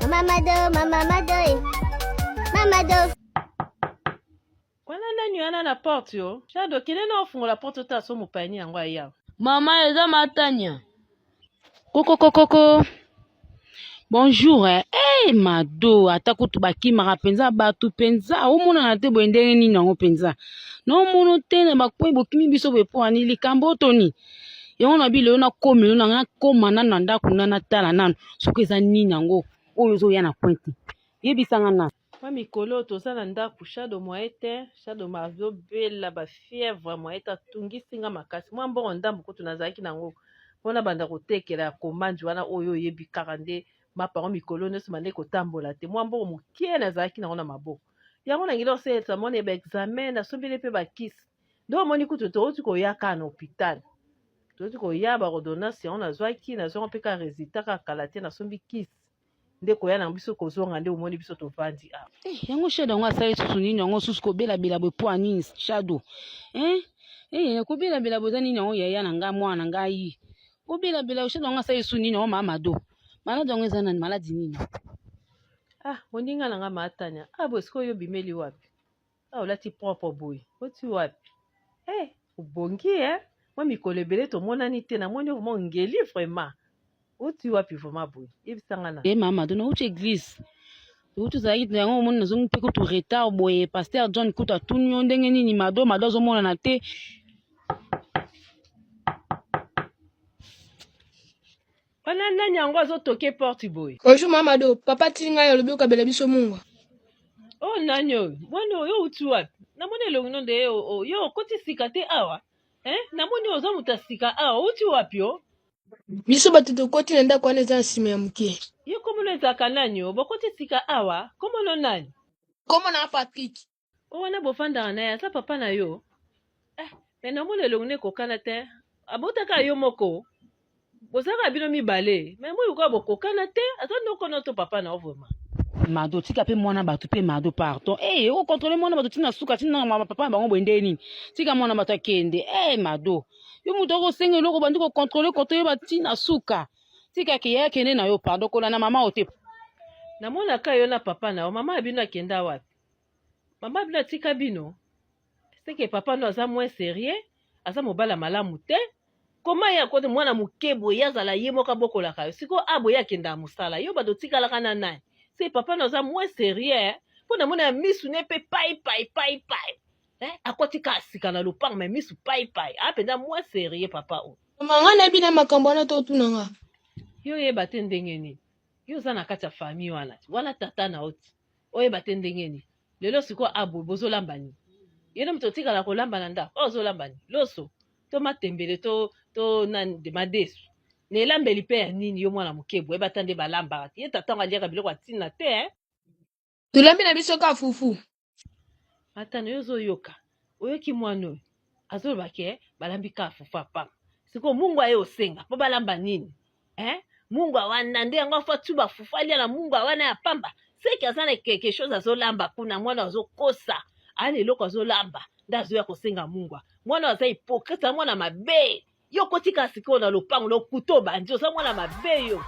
Mama Mado, Mama Mado, eh. Mama Mado. Wana nani wana na porte yo? Shado, kende na ofungola porte ota so mopaya yango aya. Mama eza matania. Koko koko. Bonjour eh. Hey, Mado, ata kutu bakimaka mpenza bato mpenza omonana te boye ndenge nini yango mpenza naomono te na bakwe bokimi biso boye mpo ani likambo toni yango na bilo yo nakomelo na ngai nakoma nano na ndako na natala nano soki eza nini yango oyo ozoya na coin te yebisa nga nano Mwa mikolo oyo toza na ndako Shado moyen te, Shado azobela ba fièvre moyen te, atungisi nga makasi. Mwa mbongo ndambo kutu nazalaki na yango mpo nabanda kotekela ya commande wana oyo oyebi kaka nde mapa yango mikolo nyonso bande kotambola te. Mwa mbongo moke nazalaki na yango na maboko. Yango nangeli kosalisa mwana ya ba examen, nasombeli mpe ba kisi. Nde omoni kutu touti koya kaka na hôpital. Touti koya ba ordonnance yango nazwaki, nazwaki yango mpe kaka resultat kaka kala te, nasombi kisi. Nde koya na biso kozonga nde omoni biso tovandi awa. Eh, yango Shadow yango asali susu nini yango susu kobelabela boye mpo ya nini Shadow eh? Eh, kobelabela boye eza nini yango yaya na ngai mwana na ngai kobelabela Shadow yango asali susu nini yango mama Mado maladi yango eza nani maladi nini Ah, moninga na nga Matania, ah boye sikoyo yo obimeli wapi? Ah, olati propre boye, oti wapi? Eh, obongi eh? Mwa mikolo ebele tomonani te, namoni yo vraiment ongeli vraiment. Oti wapi vraiment boye? Yebisa nga na. Eh mama, donc nauti église. Outi ozalaki na yango omoni nazongi mpe kutu retard boye pasteur John kutu atuni yo ndenge nini Mado Mado azomonana te. Wana nani yango azo toke porte boye? Bonjour mama Mado, papa atindi ngai alobi okabela biso mungwa. Oh nani oyo? Mwana oyo outi wapi? Namoni elongi no nde yo okoti sika te awa? Eh? Namoni oza moto ya sika awa, outi wapi yo? Biso bato tokoti na ndako wana eza na nsima ya moke. Yo kombo no ezalaka nani o? Bokoti sika awa? Kombo no nani? Kombo na Patrick. O wana bofandaka na ye aza papa na yo? Eh, me namoni elongi no ekokana te. Abotaka yo moko? Bozalaka bino mibale mais moi lokola bokokana te aza noko no to papa na yo vraiment. Mado tika pe mwana bato pe Mado pardon eh hey, okontrole mwana bato tina suka tina na papa na bango boye nde nini tika mwana bato akende eh hey, Mado yo moto okosenga eloko bandi kokontrole kontrole batina suka tika ke yaya kende na yo pardon kolanda mama oyo te. Namonaka yo na papa na yo mama ya bino akenda wapi? Mama bino atika bino? Seke papa no aza moins serieux aza mobali ya malamu te koma ye akote mwana moke boye ye azala ye moko abokolaka yo sikoyo a boye akendaka mosala yo bato otikalaka na nani se papa no aza moins serieux mpo namona ya misu ne mpe pai pai pai pai eh, akoti kaka sika na lopango me misu pai pai a mpenza moins serieux papa oyo. Mama nga nayebi na makambo wana to otuna nga. Yo oyeba te ndenge nini yo oza na kati ya famille wana ti wana tata na yo ti oyeba te ndenge nini lelo sikoyo aboye bozolamba nini ye nde moto otikala kolamba na ndako oyo ozolamba nini loso to matembele to to nani madesu na elambeli mpe ya nini yo mwana moke boye bata nde balambaka te ye tata yango aliaka biloko ya ntina te eh? Tolambi na biso ka fufu. Matano yo ozoyoka oyoki mwana oyo azoloba ke balambi kaka fufu ya pamba sikoyo mungu aye osenga mpo balamba nini eh? mungwa wana nde yango afo atuba fufu alia na mungwa wana ya pamba seke aza na quelque chose azolamba kuna mwana azokosa aya na eloko azolamba nde azoya kosenga mungwa mwana aza hypocrite aza mwana mabe yo okotika sikoyo na lopango lokuta obandi oza mwana mabe yo.